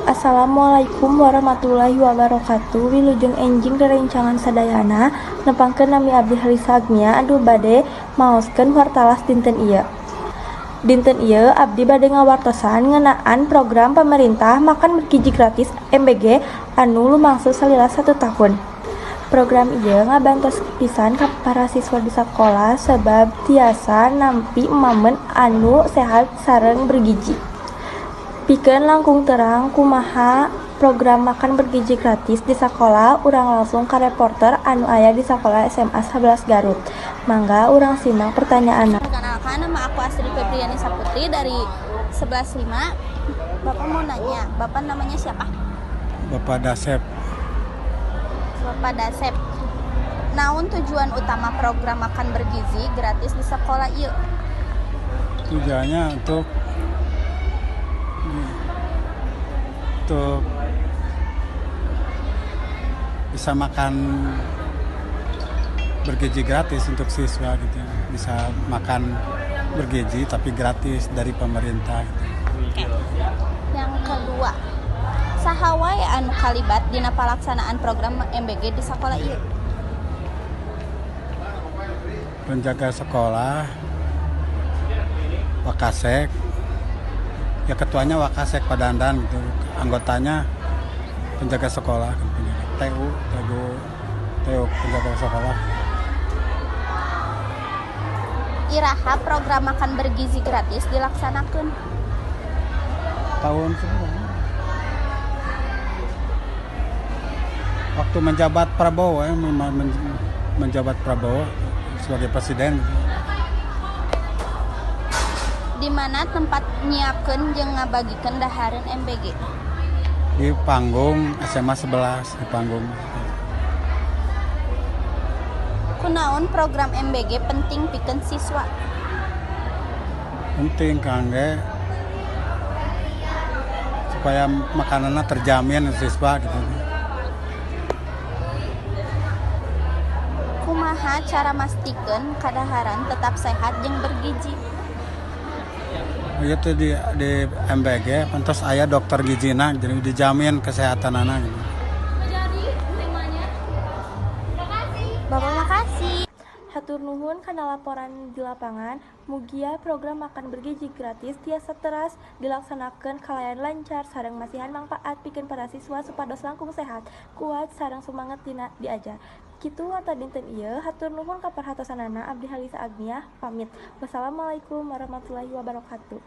Assalamualaikum warahmatullahi wabarakatuh. Wilujeng enjing rerencangan sadayana, nepangkeun nami abdi Halisa Agnia anu bade maoskeun wartalas dinten ieu. Dinten ieu abdi bade ngawartosan ngeunaan program pemerintah makan bergizi gratis MBG anu lumangsung salila 1 tahun. Program ieu ngabantos pisan ka para siswa di sakola sebab tiasa nampi emameun anu sehat sareng bergizi. Pikeun langkung terang kumaha program makan bergizi gratis di sakola, urang langsung ka reporter anu aya di sakola SMA 11 Garut. Mangga urang simak pertanyaanna. Perkenalkan, nama aku Astrid Febriani Saputri dari 11.5. Bapak mau nanya, Bapak namanya siapa? Bapak Dasep. Bapak Dasep. Naon tujuan utama program makan bergizi gratis di sekolah ieu? Tujuannya untuk bisa makan bergizi gratis untuk siswa gitu, bisa makan bergizi tapi gratis dari pemerintah gitu. Oke. Yang kedua, saha wae anu kalibat dina palaksanaan program MBG di sekolah ieu? Penjaga sekolah, Wakasek, ya ketuanya Wakasek Pak Dandan gitu, anggotanya penjaga sekolah, TU, TU penjaga sekolah. Iraha program makan bergizi gratis dilaksanakan? Tahun sebelumnya. Waktu menjabat Prabowo, ya, menjabat Prabowo sebagai presiden. Di mana tempat nyiapkeun jeung ngabagikeun dahareun MBG? Di panggung SMA 11, di panggung. Kunaon program MBG penting pikeun siswa? Penting kangge supaya makanannya terjamin siswa gitu. Kumaha cara mastikeun kadaharan tetap sehat jeung bergizi? Itu di MBG pantas aya dokter gizina, jadi dijamin kesehatan anak gitu. Bapak makasih. Hatur nuhun kana laporan di lapangan, mugia program makan bergizi gratis tiasa teras dilaksanakeun kalayan lancar sareng masihan mangpaat pikeun para siswa supados langkung sehat, kuat sareng sumanget dina diajar. Kitu warta dinten ieu, hatur nuhun ka perhatosanana, abdi Halisa Agnia pamit. Wassalamualaikum warahmatullahi wabarakatuh.